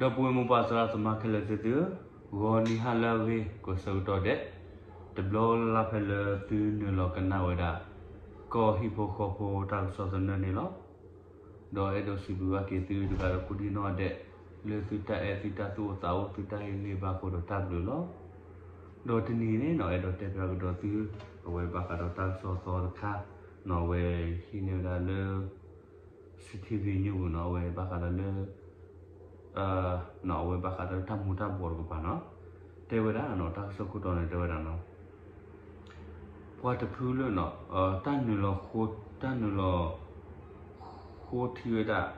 ဒီပုၢ်ဝဲၢ်မိၢ်ပၢ်သရၣ်သမါခဲလၢာ်သ့ၣ်သုဧၢ, ဂီၤနံၤဟါလၢအဂ့ၤ ကိးဆၢကတီၢ်ဒဲး, တဘျီလၢ်လၢ်ဖဲလၢသုနုာ်လီၤကနၣ်ဝဲဒၣ် ကီၢ်ဟံၣ်ဖိဃီဖိတၢ်ကစီၣ်သနၢၣ်န့ၣ်လီၤ. ဒီးအဲၣ်ဒိးစံးဘျုးဘၣ်က့ၤသုတဂၤဒီးကိးဒံၣ်နီၣ်ဒဲး လၢသုတၢ်အဲၣ်သုတၢ်သူၣ်အိၣ်သးအိၣ် သုတၢ်ဟ့ၣ်ဂံၢ်ဘါအဃိဒီးတၢ်ဘျုးလီၤ. ဒီးတနံၤအံၤန့ၣ်နီၣ် အဲၣ်ဒိးတဲဖျါကဒီးသု အဝဲဘၣ်ဃးဒီးတၢ်ကစီၣ်သီတခါနီၣ် အဝဲဟံးန့ၢ်ဝဲဒၣ်လၢ စံထံဘံညူပူၤနီၣ် အဝဲဘၣ်ဃးဒီးလၢ အဝဲဘၣ်ဃးဒီးတၢ်မူၤတၢ်ဘှီးတကပၤနီၣ်, တဲဝဲဒၣ်နီၣ် တၢ်ကစီၣ်ခိၣ်တီန့ၣ်တဲဝဲဒၣ်နီၣ် ပှၤတဖုလၢနီၣ် တၢ်နုာ်လီၤဃိ တၢ်နုာ်လီၤ ဃိထံဝဲဒၣ်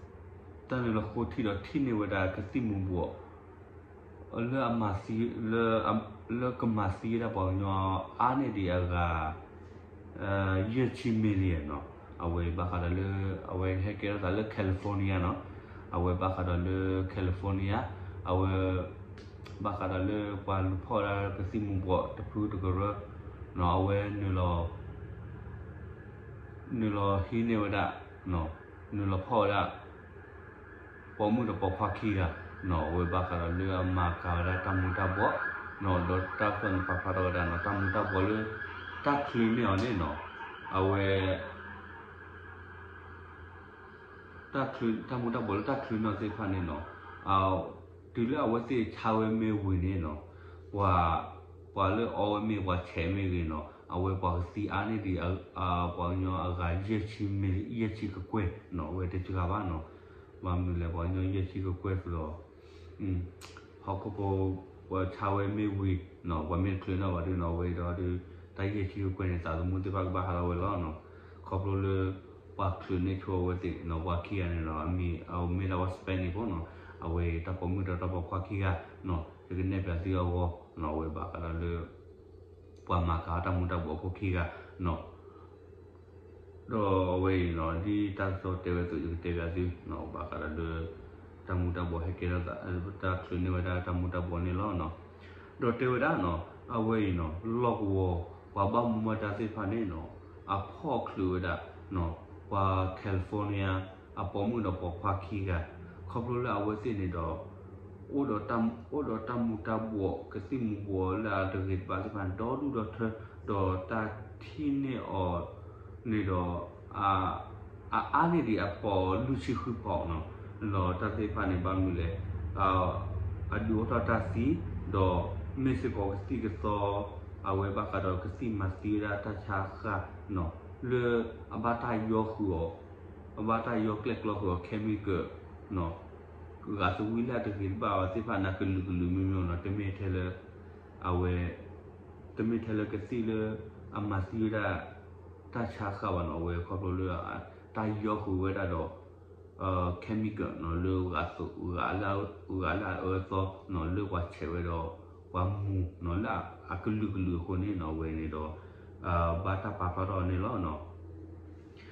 တၢ်နုာ်လီၤဃိထံဒီးထံၣ်န့ၢ်ဝဲဒၣ်ကသံၣ်မူၤဘှီး လၢအမၤသံ လၢ လၢကမၤသံဝဲဒၣ်ပှၤကညီအါန့ၢ်ဒံးအဂၤ ယဲၢ်ဆံ million နီၣ်, အဝဲဘၣ်ဃးဒီးလၢ အဝဲဟဲကဲထီၣ်သးလၢ California နီၣ်, အဝဲဘၣ်ဃးဒီးလၢ California အဝဲ ဘၣ်ဃးဒီးလၢပှၤလူၤဖီၣ်ဝဲဒၣ်ကသံၣ်မူၤဘှီးတဖုတကရၢ နီၣ် အဝဲ နုာ်လီၤဟံးန့ၢ်ဝဲဒၣ် နုာ်လီၤဖီၣ်ဝဲဒၣ် ပိာ်မုၣ်ဒီးပိာ်ခွါခံဂၤ နီၣ် အဝဲဘၣ်ဃးဒီးလၢအမၤကၤဝဲဒၣ်တၢ်မူၤတၢ်ဘှီး နီၣ် ဒီးတၢ်ကစီၣ်န့ၣ်ပာ်ဖျါထီၣ်ဝဲဒၣ်နီၣ် တၢ်မူၤတၢ်ဘှီးလၢ တၢ်ချုးန့ၢ်အီၤန့ၣ်နီၣ် အဝဲ တၢ်မူၤတၢ်ဘှီးလၢတၢ်ချုးန့ၢ်အီၤသ့ၣ်တဖၣ်န့ၣ်နီၣ် တုၤလၢအဝဲသ့ၣ်ဆါဝဲမ့ၢ်ဝံၤန့ၣ်နီၣ် ပှၤ ပှၤလၢအီဝဲမ့ၢ်ပှၤဆဲးမ့ၢ်ဂ့ၤနီၣ် အဝဲပှၤကသံအါန့ၢ်ဒံး ပှၤကညီအဂၤ ယဲၢ်ဆံကကွဲၢ်နီၣ် အဝဲတစှၤဘၣ်နီၣ်, ဘၣ်မနုၤလဲၣ် ပှၤကညီယဲၢ်ဆံကကွဲၢ်ဃုာ်ဒီး ဟီၣ်ခိၣ်ဖိ ပှၤဆါဝဲမ့ၢ်ဝံၤ ပှၤမ့ၢ်တချုးန့ၢ်ဘၣ်ဒုးနီၣ် အဝဲဒီးဒုး တၢ်ယဲၢ်ဆံကကွဲၢ်န့ၣ် သးသမူသ့ၣ်တဖၣ်ကဘၣ်ဟးထီၣ်ဝဲလီၤနီၣ်, ခီဖျိလၢ ပှၤချုးန့ၢ်ဆိအဝဲသ့ၣ်နီၣ် ပှၤခံဂၤန့ၣ်ဒီး အမ့ၢ်အမ့ၢ်ဒၣ်ပှၤ Spanish ဖိနီၣ်, အဝဲတၢ်ပိာ်မုၣ်ဒီးတၢ်ပိာ်ခွါခံဂၤနီၣ် ယကနဲၣ်ပၠးသုအဂီၢ်နီၣ် အဝဲဘၣ်ဃးဒီးလၢ ပှၤမၤကၤတၢ်မူၤတၢ်ဘှီးဖိခံဂၤနီၣ် ဒီးအဝဲအံၤနီၣ် ဒ်တၢ်ကစီၣ်တဲဝဲအသိး ယကတဲဘၣ်သုနီၣ် ဘၣ်ဃးဒီးလၢ တၢ်မူၤတၢ်ဘှီးဟဲကဲထီၣ်သး တၢ်ချုးန့ၢ်ဝဲဒၣ်တၢ်မူၤတၢ်ဘှီးန့ၣ်လီၤနီၣ်, ဒီးတဲဝဲဒၣ်နီၣ် အဝဲအံၤနီၣ် လီၢ်ကဝီၤ ပှၤဘၣ်မူဘၣ်ဒါသ့ၣ်တဖၣ်န့ၣ်နီၣ် အဖီၣ်ချုးဝဲဒၣ်နီၣ် ပှၤ California အပိာ်မုၣ်ဒီးပိာ်ခွါခံဂၤ ခီဖျိလၢအဝဲသ့ၣ်န့ၣ်ဒီး အိၣ်ဒီးတၢ်မူၤတၢ်ဘှီး ကသံၣ်မူၤဘှီးလၢအတဂ့ၤတဘၣ်သ့ၣ်တဖၣ်န့ၣ် ဒီဒူၣ်ဒီထၢ ဒီးတၢ်ထံၣ်န့ၢ်အီၤန့ၣ်ဒီး အအါန့ၢ်ဒံးအဖီၣ်လွံၢ်ဆံဃုဖီၣ်နီၣ်, ဒီးတၢ်သ့ၣ်တဖၣ်န့ၣ် ဘၣ်မနုၤလဲၣ် အဒုးအိၣ်ထီၣ်တၢ်သံ ဒီးမ့ၢ်စ့ၢ်ကီးကသံၣ်ကသီ အဝဲဘၣ်ဃးဒီးကသံၣ်မၤသံဝဲဒၣ်တၢ်ဆါဃၢ်နီၣ် လၢအဘၣ်တၢ်ယီဃုာ်အီၤ အဘၣ်တၢ်ယီကျဲၣ်ကျီဃုာ်အီၤ chemical နီၣ် ဂာ်သဝံလၢအတဂ့ၤတဘၣ်အီၤသ့ၣ်တဖၣ်န့ၣ် ကလုာ်ကလုာ်မံၤမံၤနီၣ် တမ့ၢ်ထဲလၢ အဝဲ တမ့ၢ်ထဲလၢကသံၣ်လၢ အမၤသံဝဲဒၣ် တၢ်ဆါဃၢ်ဘၣ်နီၣ် အဝဲခီဖျိလၢ တၢ်ယီဃုာ်ဝဲဒၣ်ဒီး chemical နီၣ် လၢ ဂာ်လၢအအၢအသီနီၣ် လၢပှၤဆဲးဝဲဒီး ပှၤမူၤနီၣ် လၢအကလုာ်ကလုာ်အဃိန့ၣ်နီၣ် အဝဲန့ၣ်ဒီး ဘၣ်တၢ်ပာ်ဖျါထီၣ်အီၤန့ၣ်လီၤနီၣ်.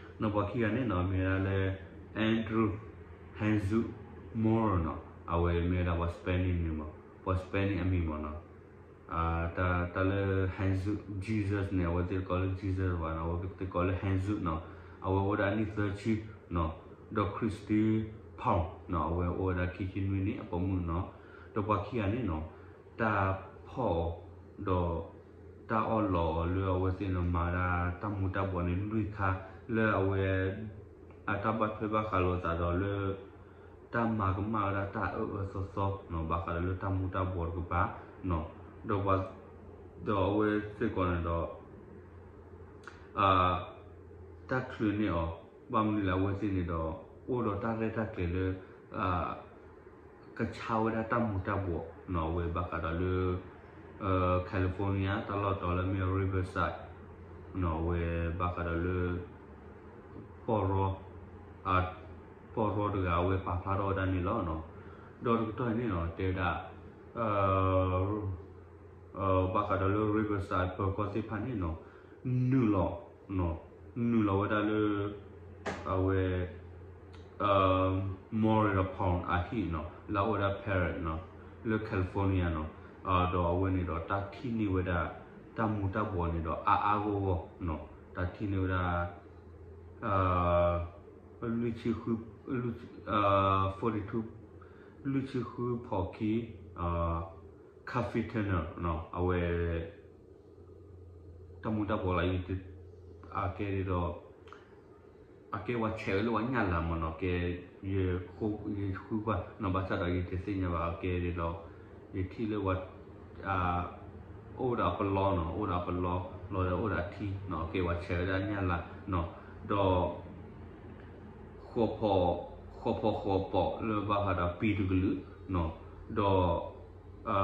နီၣ် ပှၤခံဂၤန့ၣ်နီၣ် မ့ၢ်ဝဲဒၣ်လၢ Andrew Hanzu Moro နီၣ် အဝဲမ့ၢ်ဝဲဒၣ်ပှၤ Spanish န့ၣ်မ့ၢ် ပှၤ Spanish အမံၤမ့ၢ်နီၣ် တၢ်လၢ Hanzu Jesus န့ၣ် အဝဲသ့ၣ်တကိးလၢ Jesus ဘၣ်နီၣ် အဝဲသ့ၣ်ကိးလၢ Hanzu နီၣ် အဝဲအိၣ်ဝဲဒၣ်နံၣ်သၢဆံနီၣ် ဒီး Christy Pong နီၣ် အဝဲအိၣ်ဝဲဒၣ်ခံဆံနွံနံၣ် အပိာ်မုၣ်နီၣ် ဒီးပှၤခံဂၤန့ၣ်နီၣ် တၢ်ဖီၣ်အီၤ ဒီး တၢ်အီၣ်လီးအီၤလၢအဝဲသ့ၣ်န့ၣ် မၤဝဲဒၣ်တၢ်မူၤတၢ်ဘှီးန့ၣ် လွံၢ်ခါ လၢအဝဲ အတၢ်ဘၣ်ထွဲဘၣ်ဃးလိာ်သးဒီးလၢ တၢ်မၤကမၣ်ဝဲဒၣ်တၢ်အၢအၢသီသီနီၣ် ဘၣ်ဃးဒီးလၢတၢ်မူၤတၢ်ဘှီးတကပၤနီၣ် ဒီးပှၤ ဒီးအဝဲစ့ၢ်ကီးန့ၣ်ဒီး တၢ်ချုးန့ၢ်အီၤ ဘၣ်မနုၤလဲၣ် အဝဲသ့ၣ်န့ၣ်ဒီး အိၣ်ဒီးတၢ်ရဲၣ်တၢ်ကျဲၤလၢ ကဆါဝဲဒၣ်တၢ်မူၤတၢ်ဘှီးနီၣ် အဝဲဘၣ်ဃးဒီးလၢ California တၢ်လီၢ်တီၤလၢမ့ၢ် Riverside နီၣ် အဝဲဘၣ်ဃးဒီးလၢ ပီၢ်ရီ ပီၢ်ရီတဂၤ အဝဲပာ်ဖျါထီၣ်ဝဲဒၣ်န့ၣ်လီၤနီၣ်. ဒီးတကတီၢ်အံၤန့ၣ်နီၣ် တဲဝဲဒၣ် ဘၣ်ဃးဒီးလၢ Riverside ပၢၤကီၢ်သ့ၣ်တဖၣ်န့ၣ်နီၣ် နုာ်လီၤ နုာ်လီၤဝဲဒၣ်လၢ အဝဲ Murray ဒီး Pond အဟံၣ်နီၣ် လၢအအိၣ်ဝဲဒၣ် Parrot နီၣ် လၢ California နီၣ် ဒီးအဝဲန့ၣ်ဒီးတၢ်ထံၣ်န့ၢ်ဝဲဒၣ် တၢ်မူၤတၢ်ဘှီးန့ၣ်ဒီးအါအါဂီၢ်ဂီၢ်နီၣ် တၢ်ထံၣ်န့ၢ်ဝဲဒၣ် လွံၢ်ဆံဃု, လွံၢ်ဆံ, forty-two, လွံၢ်ဆံဃုဖီၣ်ခံ, Cafe Tunnel အဝဲ တၢ်မူၤတၢ်ဘှီးလီၤ, အကဲဒ်သိး အကဲပှၤဆဲးဝဲလၢပှၤညၣ်လၤမ့ၢ်နီၤ, ကဲ ယဃုကွၢ်နီၤ, ဘၣ်ဆၣ်ဒီးယတသ့ၣ်ညါဘၣ်, အကဲဒ်သိး ယထံၣ်လၢပှၤ အိၣ်ဒီးအပလီနီၤ, အိၣ်ဒီးအပလီ လီၤဒီးအိၣ်ဒီးအထံနီၤ, ကဲပှၤဆဲးဝဲဒၣ်ညၣ်လၤနီၤ, ဒီး ဃီဖီၣ်ဃီပီးလၢဘၣ်ဃးဒီးပံၤတကလုာ်နီ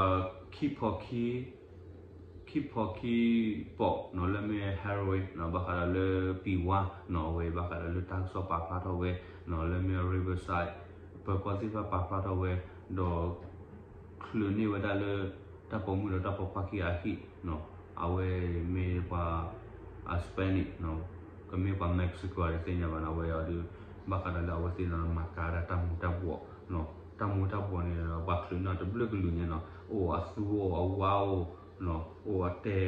ၤ, ဒီး ခံဖီၣ်ခံ ခံဖီၣ်ခံပီးနီၤ, လၢမ့ၢ် heroin နီၤ, ဘၣ်ဃးဒီးလၢပံၤဝါနီၤ, အဝဲဘၣ်ဃးဒီးလၢတၢ်ကစီၣ်ပာ်ဖျါထီၣ်ဝဲနီၤ, လၢမ့ၢ် Riverside ပၢၤကီၢ်သ့ၣ်တဖၣ်ပာ်ဖျါထီၣ်ဝဲ, ဒီး ချုးန့ၢ်ဝဲဒၣ်လၢ တၢ်ပိာ်မုၣ်ဒီးတၢ်ပိာ်ခွါခံဂၤအဟံၣ်နီၤ, အဝဲမ့ၢ်ပှၤ Spanish နီၤ, ကမ့ၢ်ပှၤ Mexico တသ့ၣ်ညါဘၣ်နီၤ, အဝဲအီၤဒုး ဘၣ်ဃးဒီးလၢအဝဲသ့ၣ်နီၤ မၤကၤဒၣ်တၢ်မူၤတၢ်ဘှီးနီၤ, တၢ်မူၤတၢ်ဘှီးန့ၣ်ဒီး ပှၤချုးန့ၢ်အီၤတဘျုးကလုာ်န့ၣ်နီၤ, အိၣ်အသူအိၣ်အဝါအိၣ်နီၤ, အိၣ်အတဲ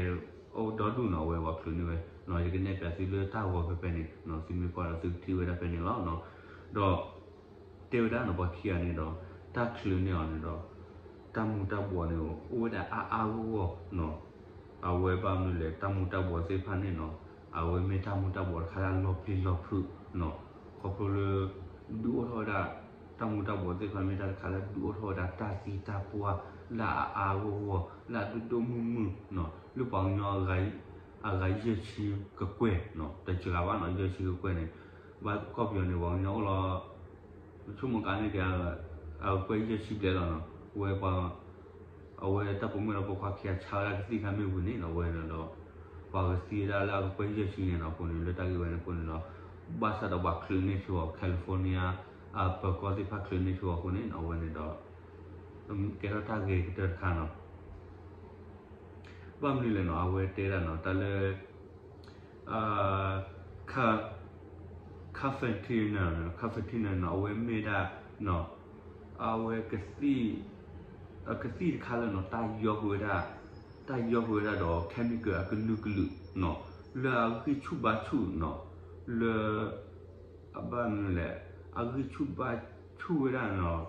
အိၣ်ဒီဒူၣ်နီၤ, အဝဲပှၤချုးန့ၢ်ဝဲနီၤ, ယကနဲၣ်ပၠးသုလၢတၢ်ဂီၤဖဲဖဲန့ၣ်နီၤ, သုမ့ၢ်ကွၢ်ဒီးသုကထံၣ်ဝဲဒၣ်ဖဲန့ၣ်လီၤနီၤ, ဒီး တဲဝဲဒၣ်နီၤ, ပှၤခံဂၤန့ၣ်ဒီး တၢ်ချုးန့ၢ်အီၤန့ၣ်ဒီး တၢ်မူၤတၢ်ဘှီးန့ၣ် အိၣ်ဝဲဒၣ်အါအါဂီၢ်ဂီၢ်နီၤ, အဝဲဘၣ်မနုၤလဲၣ် တၢ်မူၤတၢ်ဘှီးသ့ၣ်တဖၣ်န့ၣ်နီၤ, အဝဲမ့ၢ်တၢ်မူၤတၢ်ဘှီးတခါလၢအလီၤပျံၤလီၤဖုးနီၤ, ခီဖျိလၢ ဒုးအိၣ်ထီၣ်ဝဲဒၣ် တၢ်မူၤတၢ်ဘှီးသ့ၣ်တဖၣ်မ့ၢ်တၢ်တခါလၢဒုးအိၣ်ထီၣ်ဝဲဒၣ်တၢ်သံတၢ်ပှၢ်လၢအအါအါဂီၢ်ဂီၢ် လၢအဒိၣ်ဒိၣ်မုၢ်မုၢ်နီၤ, လၢပှၤကညီ အဂၤယဲၢ်ဆံကကွဲၢ်နီၤ, တစှၤဘၣ်နီၤ, ယဲၢ်ဆံကကွဲၢ်န့ၣ်, ဘၣ်ကီၢ်ပယီၤန့ၣ် ပှၤကညီအိၣ်လီၤ ဆိကမိၣ်ကါန့ၣ်က့ၤ အကကွဲၢ်ယဲၢ်ဆံဘျဲၣ်လီၤနီၤ, ဝဲပှၤ အဝဲတၢ်ပိာ်မုၣ်ဒီးပိာ်ခွါခံဂၤဆါဝဲဒၣ်ကသံၣ်ခါမ့ၢ်ဝံၤန့ၣ်နီၤ, အဝဲန့ၣ်ဒီး ပှၤကသံဝဲဒၣ်လၢအကကွဲၢ်ယဲၢ်ဆံန့ၣ်နီၤ, အဃိန့ၣ် လၢတၢ်ဂ့ၢ်ဝဲန့ၣ်အဃိန့ၣ်ဒီး ဘၣ်ဆၣ်ဒီးပှၤချုးန့ၢ်ဆိအီၤ California အပၢၤကီၢ်သ့ၣ်တဖၣ်ချုးန့ၢ်ဆိအီၤအဃိန့ၣ်နီၤ, အဝဲန့ၣ်ဒီး ကဲထီၣ်တၢ်ဂ့ၤကတၢၢ်တခါနီၤ. ဘၣ်မနုၤလဲၣ်နီၤ, အဝဲတဲဒၣ်နီၤ, တၢ်လၢ Cafetina, Cafetina နီၤ, အဝဲမ့ၢ်ဒၣ်နီၤ, အဝဲကသံၣ်, ကသံၣ်တခါလၢနီၤ, တၢ်ယီဃုာ်ဝဲဒၣ်, တၢ်ယီဃုာ်ဝဲဒၣ်ဒီး chemical အကလုာ်ကလုာ်နီၤ, လၢအဂံၢ်ဆူၣ်ဘါဆူၣ်နီၤ, လၢ အဘၣ်မနုၤလဲၣ်, အဂံၢ်ဆူၣ်ဘါဆူၣ်ဝဲဒၣ်နီၤ,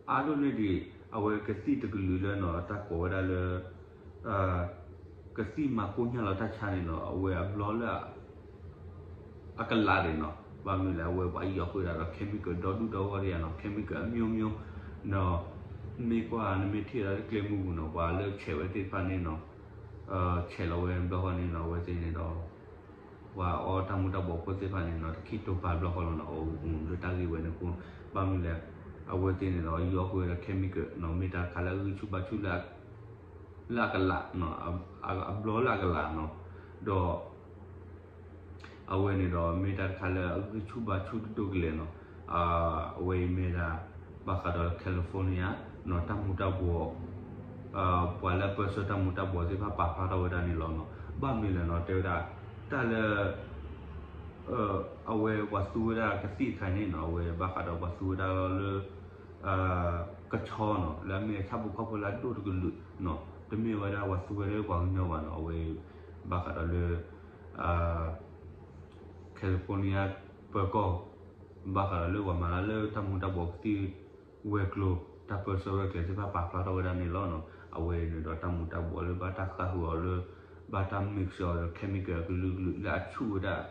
အါဒိၣ်န့ၢ်ဒံး အဝဲကသံၣ်တကလုာ်လၢနီၤ, တၢ်ကိးဝဲဒၣ်လၢ ကသံၣ်မၤကိၢ်ညၣ်လီၤတၢ်ဆါန့ၣ်နီၤ, အဝဲအဘျီလၢ အကလးဒံးနီၤ, ဘၣ်မနုၤလဲၣ် အဝဲပှၤယီဃုာ်ဒၣ်ဒီး chemical ဒီဒူၣ်ဒီဂီၢ်ဒံးနီၤ, chemical အမျိုးမျိုးနီၤ, မ့ၢ်ကွၢ်နမ့ၢ်ထံၣ်ဒီးလၢကျဲမုၢ်ပူၤနီၤ, ပှၤလၢဆဲးဝဲသ့ၣ်တဖၣ်န့ၣ်နီၤ, ဆဲးလီၤဝဲဘျီဃီန့ၣ်နီၤ, အဝဲသ့ၣ်န့ၣ်ဒီး ပှၤအီတၢ်မူၤတၢ်ဘှီးဖိသ့ၣ်တဖၣ်န့ၣ်နီၤ, တခံတိာ်ပာ်ဘျီဃီလီၤနီၤ, အိၣ်လၢတၢ်ဂ့ၢ်ဝဲန့ၣ်အဃိ, ဘၣ်မနုၤလဲၣ် အဝဲသ့ၣ်န့ၣ်ဒီး ယီဃုာ်ဝဲဒီး chemical နီၤ, မ့ၢ်တၢ်တခါလၢအဂံၢ်ဆူၣ်ဘါဆူၣ်လၢ လၢအကလးနီၤ, အဘျီလၢအကလးနီၤ, ဒီး အဝဲန့ၣ်ဒီး မ့ၢ်တၢ်တခါလၢအဂံၢ်ဆူၣ်ဘါဆူၣ်တဒိၣ်ကလဲာ်နီၤ, အဝဲအံၤမ့ၢ်ဒၣ် ဘၣ်ဃးဒီး California နီၤ, တၢ်မူၤတၢ်ဘှီး ပှၤလၢအပၢဆှၢတၢ်မူၤတၢ်ဘှီးသ့ၣ်တဖၣ်ပာ်ဖျါထီၣ်ဝဲဒၣ်န့ၣ်လီၤနီၤ, ဘၣ်မနုၤလဲၣ်နီၤ, တဲဝဲဒၣ် တၢ်လၢ အဝဲပှၤသူဝဲဒၣ်ကသံၣ်တခါန့ၣ်နီၤ, အဝဲဘၣ်ဃးဒီးပှၤသူဝဲဒၣ်လၢ ကဆီနီၤ, လၢအမ့ၢ်ဆၣ်ဖိကီၢ်ဖိလၢအဒိၣ်တကလုာ်နီၤ, တမ့ၢ်ဝဲဒၣ်ပှၤသူဝဲဒၣ်လၢပှၤကညီဘၣ်နီၤ, အဝဲ ဘၣ်ဃးဒီးလၢ California ပၢၤကီၢ်, ဘၣ်ဃးဒီးလၢပှၤမၤတၢ်လၢတၢ်မူၤတၢ်ဘှီးကသံၣ်ဝဲၤကျိၤ, တၢ်ပၢဆှၢဝဲကျဲသ့ၣ်တဖၣ်ပာ်ဖျါထီၣ်ဝဲဒၣ်န့ၣ်လီၤနီၤ, အဝဲန့ၣ်ဒီးတၢ်မူၤတၢ်ဘှီးလၢဘၣ်တၢ်ဃၣ်ဃုာ်အီၤလၢ ဘၣ်တၢ် mix အီၤဒီး chemical အကလုာ်ကလုာ်လၢအဆူၣ်ဝဲဒၣ်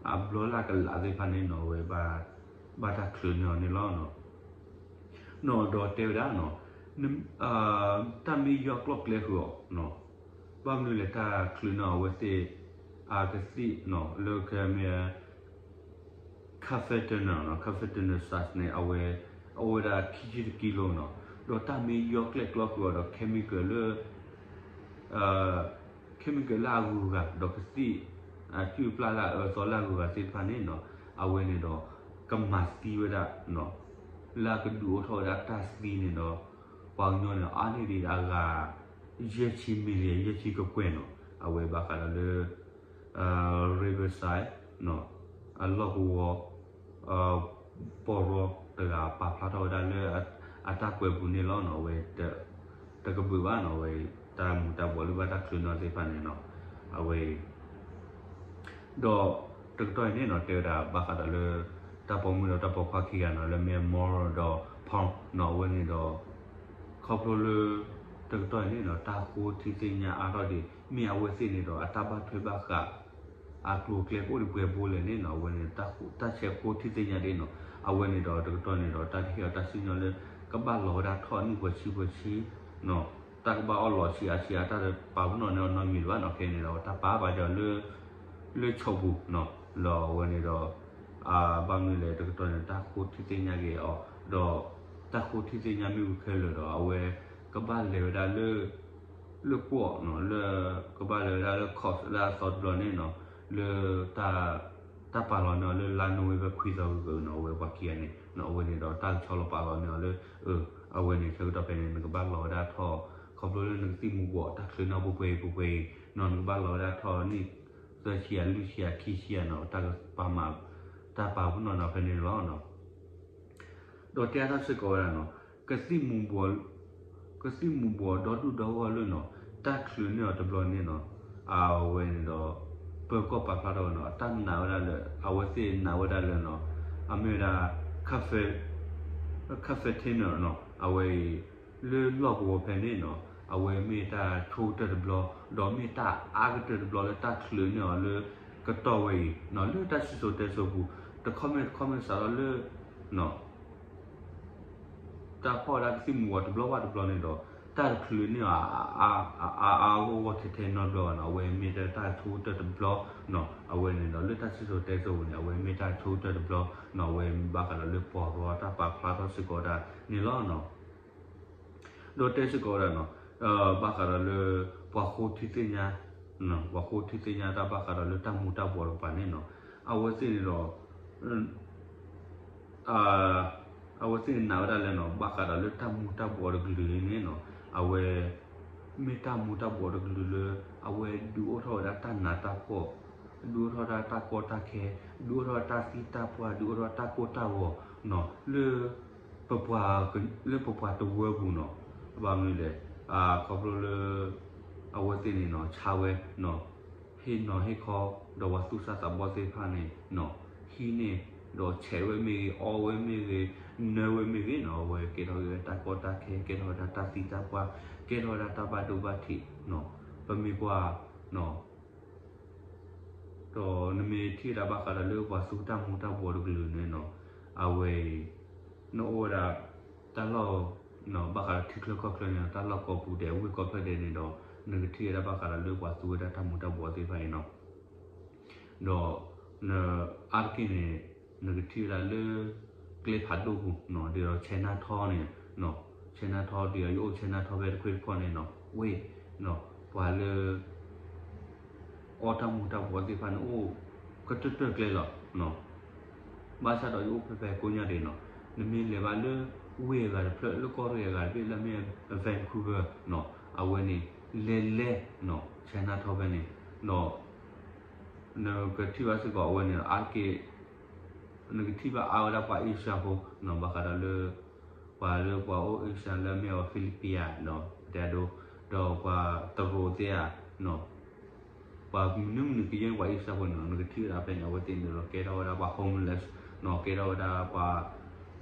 အဘျီလၢအကလးသ့ၣ်တဖၣ်န့ၣ်နီၤ, အဝဲ ဘၣ်တၢ်ချုးန့ၢ်အီၤန့ၣ်လီၤနီၤ, နီၤဒီးတဲဝဲဒၣ်နီၤ, တၢ်မ့ၢ်ယီၢ်ကျီၢ်ကျဲဃုာ်အီၤနီၤ, ဘၣ်မနုၤလဲၣ် တၢ်ချုးန့ၢ်အီၤအဝဲသ့ၣ် အကသံၣ်နီၤ လၢကမ့ၢ် Cafetina နီၤ, Cafetina sauce န့ၣ် အဝဲ အိၣ်ဝဲဒၣ်ခံဆံတကံလိနီၤ, ဒီးတၢ်မ့ၢ်ယီၢ်ကျဲၣ်ကျီဃုာ်အီၤဒီး chemical လၢ chemical လၢအဂုၤအဂၤ ဒီးကသံၣ် အစုၣ်ပျၢ်လၢအအၢသီလၢအဂုၤအဂၤသ့ၣ်တဖၣ်န့ၣ်နီၤ, အဝဲန့ၣ်ဒီး ကမၤသံဝဲဒၣ်နီၤ, လၢအကဒုးအိၣ်ထီၣ်ဝဲဒၣ်တၢ်သံန့ၣ်ဒီး ပှၤကညီန့ၣ် အါန့ၢ်ဒံးအဂၤ ယဲၢ်ဆံ million ယဲၢ်ဆံကကွဲၢ်နီၤ, အဝဲဘၣ်ဃးဒီးလၢ Riverside နီၤ, အလီၢ်ကဝီၤ ပီၢ်ရီတဂၤပာ်ဖျါထီၣ်ဝဲဒၣ်လၢ အတၢ်ကွဲးပူၤန့ၣ်လီၤနီၤ, အဝဲ တကဘုးဘၣ်နီၤ, အဝဲတၢ်မူၤတၢ်ဘှီးလၢဘၣ်တၢ်ချုးန့ၢ်သ့ၣ်တဖၣ်န့ၣ်နီၤ, အဝဲ ဒီးတကတီၢ်အံၤန့ၣ်နီၤ တဲဝဲဒၣ်ဘၣ်ဃးဒီးလၢ တၢ်ပိာ်မုၣ်ဒီးတၢ်ပိာ်ခွါခံဂၤနီၤ လၢမ့ၢ် Moro ဒီး Pong နီၤ အဝဲန့ၣ်ဒီး ခီဖျိလၢ တကတီၢ်အံၤန့ၣ်နီၤ တၢ်ဃိထံသ့ၣ်ညါအါထီၣ်ဒံး မ့ၢ်အဝဲသ့ၣ်န့ၣ်ဒီး အတၢ်ဘၣ်ထွဲဘၣ်ဃး အကျိၤအကျဲကအိၣ်ဒံးပှဲၤဘိလဲၣ်န့ၣ်နီၤ အဝဲန့ၣ် တၢ်ဆဲးဃိထံသ့ၣ်ညါဒံးနီၤ အဝဲန့ၣ်ဒီးတကတီၢ်န့ၣ်ဒီး တၢ်တဟ့ၣ်အီၤတၢ်စံၣ်ညီၣ်လၢ ကဘၣ်လီၤဝဲဒၣ်ထီၣ်နံၣ်ပှဲၤဆံပှဲၤဆံနီၤ တၢ်ကဘၣ်အီၣ်လီၤဆံးအါဆံးအါ တၢ်တပာ်ပနီၣ်န့ၢ်အီၤနီတမံၤလၢၤဘၣ်နီၤ ခဲအံၤန့ၣ်ဒီး တၢ်ပာ်ပာ်က့ၤအီၤလၢ လၢဆိးပူၤနီၤ ဒီးအဝဲန့ၣ်ဒီး ဘၣ်မနုၤလဲၣ်တကတီၢ်န့ၣ် တၢ်ဃိထံသ့ၣ်ညါက့ၤအီၤ ဒီး တၢ်ဃိထံသ့ၣ်ညါမ့ၢ်ဝံၤခဲလၢာ်ဒီး အဝဲ ကဘၣ်လဲၤဝဲဒၣ်လၢ လၢကွီၢ်နီၤ လၢ ကဘၣ်လဲၤဝဲဒၣ်လၢ course လၢအသီတဘျီန့ၣ်နီၤ လၢ တၢ်ပာ်လီၤန့ၢ်အီၤလၢလါနိၣ်ဝ့ဘၢၣ်ခွံသီဂ့ၤဂ့ၤနီၤ အဝဲပှၤခံဂၤန့ၣ်နီၤ အဝဲန့ၣ်ဒီးတၢ်ကဆီလီၤပာ်လီၤန့ၢ်အီၤလၢ အၢ အဝဲန့ၣ် ဆၢကတီၢ်ဖဲန့ၣ် နကဘၣ်လီၤဝဲဒၣ်ထီၣ် ခီဖျိလၢနကသံၣ်မူၤဘှီးတၢ်ချုးန့ၢ်အီၤပှဲၤပှဲၤအံၤပှဲၤပှဲၤအံၤနီၤ နကဘၣ်လီၤဝဲဒၣ်ထီၣ်နံၣ် သၢဆံယဲၢ် လွံၢ်ဆံယဲၢ် ခံဆံယဲၢ်နီၤ တၢ်ကပာ်မၤ တၢ်ပာ်ပနီၣ်န့ၢ်အီၤဖဲန့ၣ်လီၤနီၤ ဒီးတဲအါထီၣ်စ့ၢ်ကီးဝဲဒၣ်နီၤ ကသံၣ်မူၤဘှီး ကသံၣ်မူၤဘှီးဒီဒူၣ်ဒီဂီၢ်လၢနီၤ တၢ်ချုးန့ၢ်အီၤတဘျီန့ၣ်နီၤ အဝဲန့ၣ်ဒီး ပၢၤကီၢ်ပာ်ဖျါထီၣ်ဝဲနီၤ တၢ်နာ်ဝဲဒၣ်လၢ အဝဲသ့ၣ်နာ်ဝဲဒၣ်လၢနီၤ အမ့ၢ်ဝဲဒၣ် ခၣ်ဖဲ ခၣ်ဖဲထ့နၢၤနီၤ အဝဲအံၤ လၢလီၢ်ကဝီၤဖဲန့ၣ်နီၤ အဝဲမ့ၢ်တၢ်ဆိကတၢၢ်တဘျီ ဒီးမ့ၢ်တၢ်အါကတၢၢ်တဘျီလၢတၢ်ချုးန့ၢ်အီၤလၢ ကတီၢ်ဝဲအံၤနီၤ လၢတၢ်စံၣ်စိၤတဲစိၤပူၤ တခီမ့ၢ်တခီမ့ၢ်စးထီၣ်လၢ တၢ်ဖီၣ်ဝဲဒၣ်ကသံၣ်မူၤဘှီးတဘျီဘၣ်တဘျီန့ၣ်ဒီး တၢ်တချုးန့ၢ်အါအါအါအါဂီၢ်ဂီၢ်ထဲထဲနီတဘျီဘၣ်နီၤ အဝဲမ့ၢ်တၢ်ဆိကတၢၢ်တဘျီနီၤ အဝဲန့ၣ်ဒီးလၢတၢ်စံၣ်စိၤတဲစိၤပူၤန့ၣ် အဝဲမ့ၢ်တၢ်ဆိကတၢၢ်တဘျီနီၤ အဝဲဘၣ်ဃးဒီးလၢပှၤရီတၢ်ပာ်ဖျါထီၣ်စ့ၢ်ကီးဒၣ်န့ၣ်လီၤနီၤ ဒီးတဲစ့ၢ်ကီးဝဲဒၣ်နီၤ ဘၣ်ဃးဒီးလၢ ပှၤဃိထံသ့ၣ်ညါ ပှၤဃိထံသ့ၣ်ညါတၢ်ဘၣ်ဃးဒီးလၢတၢ်မူၤတၢ်ဘှီးတကပၤန့ၣ်နီၤ အဝဲသ့ၣ်န့ၣ်ဒီး အဝဲသ့ၣ်နာ်ဝဲဒၣ်လၢနီၤ ဘၣ်ဃးဒီးလၢတၢ်မူၤတၢ်ဘှီးတကလုာ်န့ၣ်နီၤ အဝဲ မ့ၢ်တၢ်မူၤတၢ်ဘှီးတကလုာ်လၢ အဝဲဒုးအိၣ်ထီၣ်ဝဲဒၣ်တၢ်နးတၢ်ဖှီၣ် ဒုးအိၣ်ထီၣ်ဝဲဒၣ်တၢ်ကီတၢ်ခဲ ဒုးအိၣ်ထီၣ်ဝဲတၢ်သံတၢ်ပှၢ် ဒုးအိၣ်ထီၣ်ဝဲတၢ်ကိၢ်တၢ်ဂီၤနီၤ လၢ ပပှၤ လၢပပှၤတဝၢပူၤနီၤ ဘၣ်မနုၤလဲၣ် ခီဖျိလၢ အဝဲသ့ၣ်န့ၣ်နီၤ ဆါဝဲနီၤ ဟ့ၣ်နီၤဟ့ၣ်ခီ ဒီးပှၤသူၣ်စၢ်သးဘီၣ်သ့ၣ်တဖၣ်န့ၣ်နီၤ ဟံးန့ၢ် ဒီးဆဲးဝဲမ့ၢ်ဂ့ၤ အီဝဲမ့ၢ်ဂ့ၤ နၢဝဲမ့ၢ်ဂ့ၤနီၤ အဝဲကဲထီၣ်က့ၤဝဲတၢ်ကီတၢ်ခဲ ကဲထီၣ်ဝဲဒၣ်တၢ်သံတၢ်ပှၢ် ကဲထီၣ်ဝဲဒၣ်တၢ်ဘၣ်ဒိဘၣ်ထံးနီၤ ပမ့ၢ်ကွၢ်နီၤ ဒီးနမ့ၢ်ထံၣ်ဝဲဒၣ်ဘၣ်ဃးဒီးလၢပှၤသူတၢ်မူၤတၢ်ဘှီးတကလုာ်န့ၣ်နီၤ အဝဲအံၤ နအိၣ်ဝဲဒၣ် တၢ်လီၢ် ဘၣ်ဃးဒီးထံချၢကီၢ်ချၢန့ၣ် တၢ်လီၢ်ကိးပူၤဒဲး ဝ့ၢ်ကိးဖျၢၣ်ဒဲးန့ၣ်ဒီး နကထံၣ်ဝဲဒၣ်ဘၣ်ဃးဒီးလၢပှၤသူဝဲဒၣ်တၢ်မူၤတၢ်ဘှီးသ့ၣ်တဖၣ်အံၤနီၤ ဒီး နအါတက့ၢ်န့ၣ် နကထံၣ်ဝဲဒၣ်လၢ ကျဲဖးဒိၣ်ပူၤနီၤ ဒ်သိး Chinatown န့ၣ်နီၤ Chinatown ဒ်သိးယအိၣ် Chinatown ဖဲတခွ့ၣ်တခီန့ၣ်နီၤ ဝ့ၢ်နီၤ ပှၤလၢ အီတၢ်မူၤတၢ်ဘှီးသ့ၣ်တဖၣ်န့ၣ်အိၣ် ကတၢၢ်တၢၢ်ကျဲလီၤနီၤ ဘၣ်ဆၣ်ဒီးယအိၣ်ဖဲဖဲကိညါဒံးနီၤ နမ့ၢ်လဲၤဘၣ်လၢ ဝ့ၢ်အဂၤတဖျၢၣ် လၢကီၢ်ရ့ၣ်အဂၤတဘ့ၣ် လၢအမ့ၢ် Vancouver နီၤ အဝဲန့ၣ် လဲၤလဲၤနီၤ Chinatown ဖဲန့ၣ် ဒီး နကထံၣ်ဘၣ်စ့ၢ်ကီးအဝဲန့ၣ်ဒီး အါတက့ၢ် နကထံၣ်ဘၣ်အါဝဲဒၣ်ပှၤ Asia ဖိနီၤ ဘၣ်ဃးဒီးလၢ ပှၤလၢပှၤအိၣ် Asia လၢအမ့ၢ်အီၤ Philippine နီၤ တဲဒိ ဒီးပှၤတရူးသ့ၣ်ဧါနီၤ ပှၤမနုၤမနုၤကယဲၢ်ပှၤ Asia ဖိန့ၣ်နီၤ နကထံၣ်ဝဲဒၣ်ဖဲန့ၣ် အဝဲသ့ၣ်န့ၣ်ဒီး ကဲထီၣ်ဝဲဒၣ်ပှၤ homeless နီၤ ကဲထီၣ်ဝဲဒၣ်ပှၤ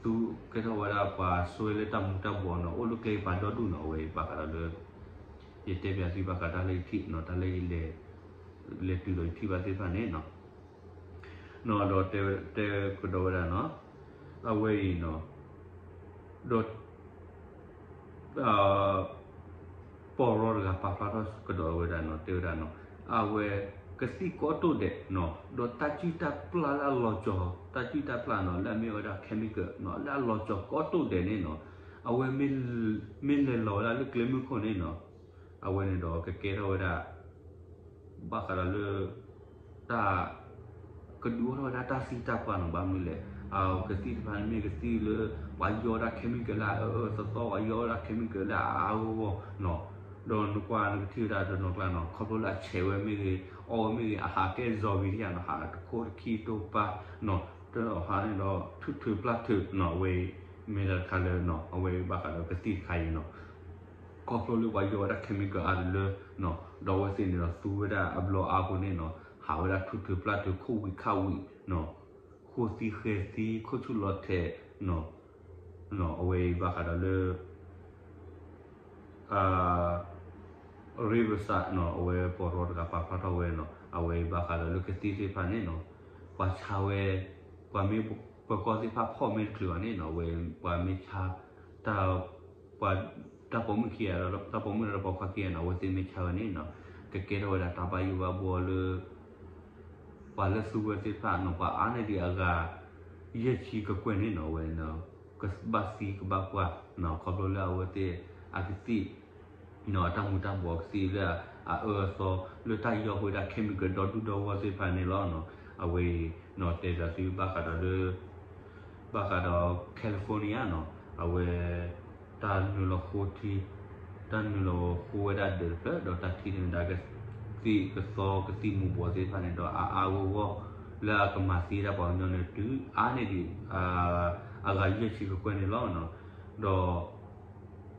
သူ ကဲထီၣ်ဝဲဒၣ်ပှၤစွဲလၢတၢ်မူၤတၢ်ဘှီးနီၤ အိၣ်လၢကျဲကပၤဒီဒူၣ်နီၤ အဝဲအံၤဘၣ်ဃးဒီးလၢ ယတဲပၠးသုဘၣ်ဃးတၢ်လၢယထံၣ်နီၤ တၢ်လၢယလဲၤ လဲၤတုၤဒီးယထံၣ်ဘၣ်သ့ၣ်တဖၣ်န့ၣ်နီၤ ဒီးတဲကဒီးဝဲဒၣ်နီၤ အဝဲအံၤနီၤ ဒီး ပီၢ်ရီတဂၤပာ်ဖျါထီၣ်ကဒီးဝဲဒၣ်နီၤ တဲဝဲဒၣ်နီၤ အဝဲ ကသံၣ်ကိးတိၢ်ဒဲးနီၤ ဒီးတၢ်စုၣ်တၢ်ပျၢ်လၢအလီၤကၠီၤ တၢ်စုၣ်တၢ်ပျၢ်နီၤ လၢအမ့ၢ်ဝဲဒၣ် chemical နီၤ လၢအလီၤကၠီၤကိးတိၢ်ဒဲးန့ၣ်နီၤ အဝဲ မ့ၢ်လဲၤလီၤဝဲဒၣ်လၢကျဲမုၢ်ခိၣ်န့ၣ်နီၤ အဝဲန့ၣ်ဒီးကကဲထီၣ်ဝဲဒၣ် ဘၣ်ဃးဒီးလၢ တၢ် ကဒုးအိၣ်ထီၣ်ဝဲဒၣ်တၢ်သံတၢ်ပှၢ်နီၤ ဘၣ်မနုၤလဲၣ် အကသံၣ်တဖၣ်န့ၣ်မ့ၢ်ကသံၣ်လၢ ပှၤယီၣ်ဝဲဒၣ် chemical လၢအအၢအၢသီသီ ပှၤယီၣ်ဝဲဒၣ် chemical လၢအအါအါဂီၢ်ဂီၢ်နီၤ ဒီးနကွၢ်နကထံၣ်ဝဲဒၣ်တနီၤကျါနီၤ ခီဖျိလၢအဆဲးဝဲမ့ၢ်ဂ့ၤ အီဝဲမ့ၢ်ဂ့ၤ အဟးကဲ zombie တယၤနီၤ ဟးတခိၣ်တခံတိၢ်ပၢ်နီၤ တဟးန့ၣ်ဒီး ထူၣ်ထုးပျၢ်ထုးနီၤ အဝဲ မ့ၢ်တၢ်တခါလၢနီၤ အဝဲဘၣ်ဃးဒီးကသံၣ်တခါအံၤနီၤ ခီဖျိလၢပှၤယီၣ်ဝဲဒၣ် chemical အါတလၢနီၤ ဒီးအဝဲသ့ၣ်န့ၣ်ဒီးသူဝဲဒၣ်အဘျီအါအဃိန့ၣ်နီၤ ဟးဝဲဒၣ်ထူၣ်ထုးပျၢ်ထုး ခိၣ်ဝံၤခးဝံၤနီၤ ကိၢ်သံဃဲၤသံ ခိၣ်ဆူၣ်လီၤထဲးနီၤ, အဝဲအံၤဘၣ်ဃးဒီးလၢ Riverside နီၤ, အဝဲပီၢ်ရီတဂၤပာ်ဖျါထီၣ်ဝဲနီၤ, အဝဲအံၤဘၣ်ဃးဒီးလၢကသံၣ်သ့ၣ်တဖၣ်န့ၣ်နီၤ, ပှၤဆါဝဲ, ပှၤမ့ၢ်ပၢၤကီၢ်သ့ၣ်တဖၣ်ဖီၣ်မ့ၢ်တချုးဘၣ်န့ၣ်နီၤ, အဝဲပှၤမ့ၢ်ဆါ တၢ် ပှၤ တၢ်ပိာ်မုၣ်ခံဂၤဒီး တၢ်ပိာ်မုၣ်ဒီးတၢ်ပိာ်ခွါခံဂၤနီၤ, အဝဲသ့ၣ်မ့ၢ်ဆါဝဲန့ၣ်နီၤ, ကကဲထီၣ်ဝဲဒၣ်တၢ်ဘၣ်ယိၣ်ဘၣ်ဘှီလၢ ပှၤလၢသူဝဲသ့ၣ်တဖၣ်နီၤ, ပှၤအါန့ၢ်ဒံးအဂၤ ယဲၢ်ဆံကကွဲၢ်န့ၣ်နီၤ, အဝဲ ကဘၣ်သံကဘၣ်ပှၢ်နီၤ, ခီဖျိလၢအဝဲသ့ၣ်အကသံၣ် အတၢ်မူၤတၢ်ဘှီးကသံၣ်လၢအအၢအသီ လၢတၢ်ယီၤပှ့ၤဒၣ် chemical ဒီဒူၣ်ဒီဝီသ့ၣ်တဖၣ်န့ၣ်လီၤနီၤ, အဝဲအံၤနီၤ တဲဘၣ်သုဘၣ်ဃးဒီးလၢ ဘၣ်ဃးဒီး California နီၤ, အဝဲ တၢ်နုာ်လီၤဃိထံ တၢ်နုာ်လီၤဃိဝဲဒၣ်ဒၢးတဖျၢၣ် ဒီးတၢ်ထံၣ်န့ၢ်ဝဲဒၣ်ကသံၣ်ကသီကသံၣ်မူၤဘှီးသ့ၣ်တဖၣ်န့ၣ်ဒီး အါအါဂီၢ်ဂီၢ် လၢအကမၤသံဒၣ်ပှၤကညီန့ၣ် တုၤအါန့ၢ်ဒံး အဂၤယဲၢ်ဆံကကွဲၢ်န့ၣ်လီၤနီၤ, ဒီး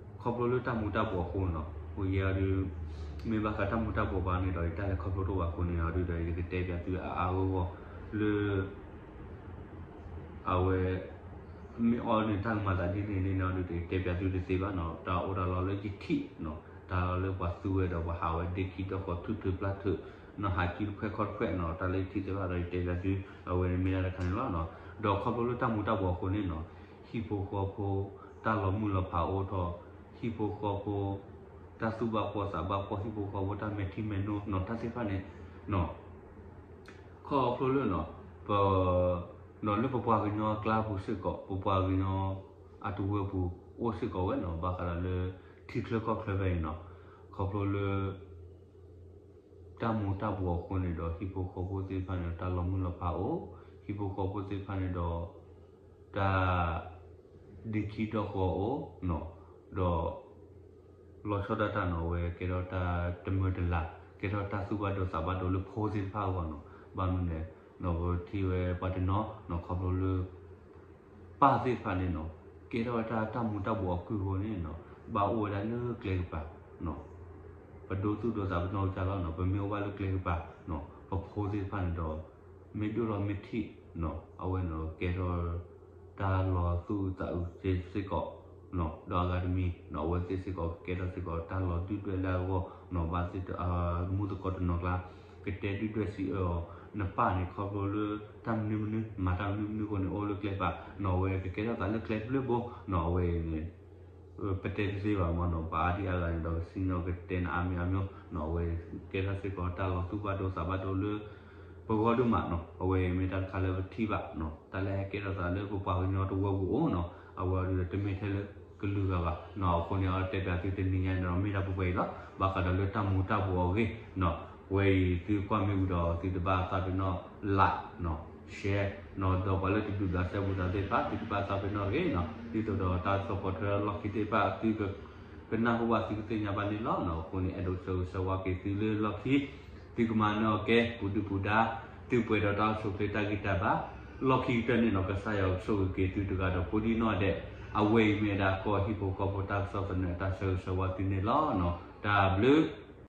ခီဖျိလၢတၢ်မူၤတၢ်ဘှီးအဃိနီၤ, အဃိယဲဒုး မ့ၢ်ဘၣ်ဃးတၢ်မူၤတၢ်ဘှီးဘၣ်န့ၣ်ဒီး ယတၢ်လဲၤခီဖျိတအိၣ်ဘၣ်အဃိန့ၣ် အဒုးဒီး ယကတဲပၠးသုအါအါဂီၢ်ဂီၢ် လၢ အဝဲ မ့ၢ်အီန့ၣ်တၢ်ကမၤသးဒ်န့ၣ်န့ၣ်ဒီး ယတဲပၠးသုတသ့ဘၣ်နီၤ, တၢ်အိၣ်တၢ်လီၤလၢယထံၣ်နီၤ, တၢ်လီၤလၢပှၤသူဝဲဒီးပှၤဟးဝဲဒ့ခံဒီၣ်ဃီထူၣ်ထုးပျၢ်ထုး နီၤ ဟးကံတဖှဲၣ်ခီတဖှဲၣ်နီၤ, တၢ်လၢယထံၣ်သ့ဘၣ်ဒီး ယတဲပၠးသု အဝဲန့ၣ်မ့ၢ်ဒၣ်တခါန့ၣ်လီၤနီၤ, ဒီးခီဖျိလၢတၢ်မူၤတၢ်ဘှီးအဃိန့ၣ်နီၤ, ဟံၣ်ဖိဃီဖိ တၢ်လီၤမုၢ်လီၤဖးအိၣ်ထီၣ်, ဟံၣ်ဖိဃီဖိ တၢ်သူၣ်ဘၣ်ဖှီၣ်သးဘၣ်ဖှီၣ်, ဟံၣ်ဖိဃီဖိတၢ်မဲာ်ထံမဲာ်နိနီၤ, တၢ်သ့ၣ်တဖၣ်န့ၣ်နီၤ ခီဖျိလၢနီၤ ပ နီၤလၢပပှၤကညီအကျါပူၤစ့ၢ်ကီး ပပှၤကညီအတဝၢပူၤ အိၣ်စ့ၢ်ကီးဝဲနီၤ, ဘၣ်ဃးဒီးလၢ ထံချၢကီၢ်ချၢဖဲအံၤနီၤ, ခီဖျိလၢ တၢ်မူၤတၢ်ဘှီးအဃိန့ၣ်ဒီး ဟံၣ်ဖိဃီဖိသ့ၣ်တဖၣ်န့ၣ်ဒီး တၢ်လီၤမုၢ်လီၤဖးအိၣ်, ဟံၣ်ဖိဃီဖိသ့ၣ်တဖၣ်န့ၣ်ဒီး တၢ် ဒ့ခံဒီၣ်ဃီအိၣ်နီၤ, ဒီး လီၤဆီဒၣ်တၢ်နီၤ အဝဲကဲထီၣ်တၢ်တမၢတလၤ ကဲထီၣ်တၢ်သူၣ်ဘၣ်ဒိသးဘၣ်ဒိလၢဖိသ့ၣ်တဖၣ်အဂီၢ်နီၤ, ဘၣ်မနုၤလဲၣ်နီၤ ပထံၣ်ဝဲပှၤတနီၤနီၤ ခီဖျိလၢ ပၢ်သ့ၣ်တဖၣ်န့ၣ်နီၤ ကဲထီၣ်ဝဲတၢ်တၢ်မူၤတၢ်ဘှီးအကုၢ်အဃိန့ၣ်နီၤ ဘၣ်အိၣ်ဝဲဒၣ်လၢကျဲကပၤနီၤ ပဒိသူၣ်ဒိသးပနီၢ်ကစၢ်လီၤနီၤ ပမ့ၢ်အိၣ်ဘၣ်လၢကျဲကပၤနီၤ ပဖိသ့ၣ်တဖၣ်န့ၣ်ဒီး မ့ၢ်ဒိၣ်ထီၣ်မ့ၢ်ထံၣ်နီၤ အဝဲန့ၣ်ကဲထီၣ် တၢ်လီၤသူၣ်အုးသးအုးစ့ၢ်ကီးနီၤ ဒီးအဂၤတမံၤနီၤ အဝဲသ့ၣ်စ့ၢ်ကီးကဲထီၣ်စ့ၢ်ကီးတၢ်လီၤဒုၣ်ဒွဲၣ်လၢအဂီၢ်နီၤ ဘၣ်သ့ၣ်သ့ၣ် မူသကိးတနီၤကျါ ကတဲဒုၣ်ဒွဲၣ်စံးအၢအီၤ နပၢ်န့ၣ်ခီဖျိလၢတၢ်မနုၤမနုၤ မၤတၢ်မနုၤမနုၤအဃိန့ၣ် အိၣ်လၢကျဲကပၤနီၤ အဝဲကကဲထီၣ်သးလၢကျဲတဘျုးဘိနီၤ အဝဲန့ၣ် ပတဲတသ့ဘၣ်မ့ၢ်နီၤ ပအါဒံအါဂၤန့ၣ်ဒီး ကစံၣ်ညီၣ်ကတဲနၤအါမံၤအါမံၤနီၤ အဝဲကဲထီၣ်စ့ၢ်ကီးတၢ်လီၤသူၣ်ဘၣ်ဒိသးဘၣ်ဒိလၢ ပဂီၢ်ဒိၣ်မးနီၤ အဝဲမ့ၢ်တၢ်တခါလၢပထံၣ်ဘၣ်နီၤ တၢ်လၢဟဲကဲထီၣ်သးလၢပပှၤကညီတဝၢပူၤအိၣ်နီၤ အဝဲအံၤဒီးတမ့ၢ်ထဲလၢကလုာ်ဂၤဘၣ်နီၤ အဃိန့ၣ် အတဲပၠးသုတနံၤညါန့ၣ်ဒီး မ့ၢ်ဒၣ်ပှဲၤပှဲၤအံၤလီၤ ဘၣ်ဃးဒီးလၢတၢ်မူၤတၢ်ဘှီးအဂ့ၢ်နီၤ ဝဲအံၤသုကွၢ်မ့ၢ်ဝံၤဒီး သုတဘၣ်သးပ့ၤနီၣ် like နီၤ share နီၤ ဒီးပှၤလၢတဒုးဘျးစဲဘူးတၢ်သ့ၣ်တဖၣ် သုတဘၣ်သးပ့ၤနီၣ်တဂ့ၤနီၤ ဒ်သိးဒီးတၢ်ကစီၣ်ပိာ်ထွဲလၢလီၢ်ခံသ့ၣ်တဖၣ် သုက ကနၢ်ဟူဘၣ်သုကသ့ၣ်ညါဘၣ်န့ၣ်လီၤနီၤ အဃိန့ၣ် အဲၣ်ဒိးဆၢဂ့ၤဆၢဝါက့ၤသုလၢလီၢ်ခံ သုကမၤနၢၤအီၤကဲ ပူၤဒုၣ်ပူၤဒါ သုပှဲၤဒီးတၢ်အိၣ်ဆူၣ်အိၣ်ချ့တၢ်ဂံၢ်တၢ်ဘါ လီၢ်ခံကတၢၢ်န့ၣ်နီၤ ကစၢ်ယွၤကဆိၣ်ဂ့ၤက့ၤသုတဂၤဒီးကိးဒံနီၢ်ဒဲး အဝဲအံၤမ့ၢ်ဝဲဒၣ်ကီၢ်ဟံၣ်ဖိဃီဖိတၢ်ကစီၣ်သနၢၣ်တၢ်ဆၢဂ့ၤဆၢဝါသုန့ၣ်လီၤနီၤ တၢ်ဘျုး